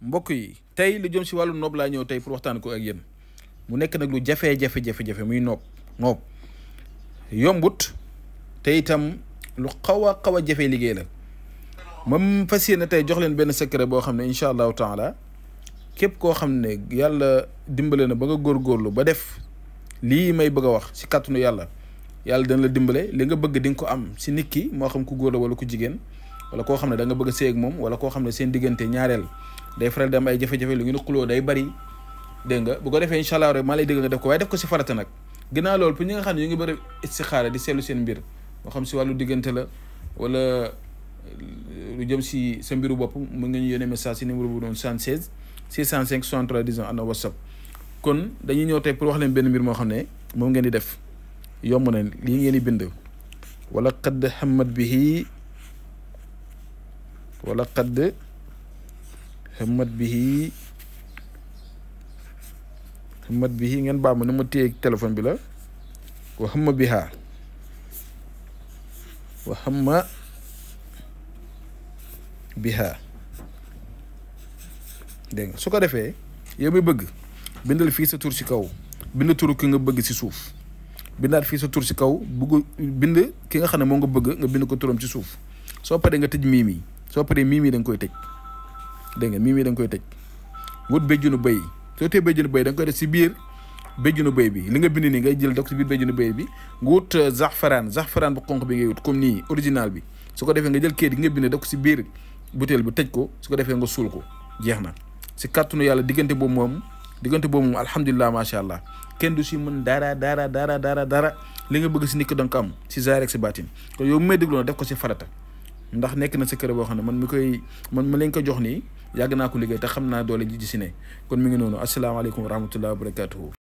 mbokk yi tey lu jëm si wàllu noob laa ñëw tey pour waxtaan ko ak yéen mu nekk nag lu jafe-jafe muy noob yombut te itam lu xaw a jafe liggéey la moom fas yéene tey jox leen benn secret boo xam ne incha allahu taala képp koo xam ne yàlla dimbale na ba nga góorgóorlu ba def lii may bëgg a wax si kàttanu yàlla dana la dimbale li nga bëgg di nga ko am si nit ki moo xam ku góor la wala ku jigéen wala koo xam ne da nga bëgg a séy ak moom wala koo xam ne seen diggante ñaareel day faral di am ay jafe-jafe lu ngeen xuloo day bari dégg nga bu ko defee incha allah rek maa lay dégg nga def ko waaye def ko si farata nag ginnaaw loolu pour ñi nga xam ne ñu ngi bëri istixaara di seetlu seen mbir moo xam si wàllu diggante la wala lu jëm si sa mbiru bopp mu nga ñu yónnee message si numéro bu doon 76 605 63 10 ans ana whatsapp kon dañuy ñëw tey pour wax leen benn mbir moo xam ne moom ngeen di def yomb na lii ngeen di bind wala qad hammat bihi hammat bihi ngeen baal ma ni ma téye téléphone bi la wa hamma biha dégg nga su ko defee yow mi bëgg bindal fii sa tur si kaw bind turu ki nga bëgg si suuf bindaat fii sa tur si kaw bind ki nga xam ne moo nga bëgg nga bind ko turam ci suuf soo paree nga tëj miimi soo paree miimi da nga koy tëj dégg nga miimi da nga koy tëj wut béjjunu bëy soo tee béjjunu bëy da nga koy def si biir béjjunu bëy bi li nga bind nii ngay jël def si biir béjjunu bëy bi nga wut zaxfaraan bu xonq bi ngay wut comme nii original bi su ko defee nga jël kayit gi nga bind def ko si biir butéel bi tëj ko su ko defee nga suul ko jeex na si kàttanu yàlla diggante boobu moom alhamdulilah macha allah kenn du si mën dara li nga bëgg si nit ko danga ko am si zaahir ak si baatin kon yow may déglu na def ko si farata ndax nekk na secret boo xam ne man ma leen ko jox nii yàgg naa ko liggéey te xam naa doole ji si ne kon mi ngi noonu asalaamaaleykum wa rahmatullahi wa barakatuhu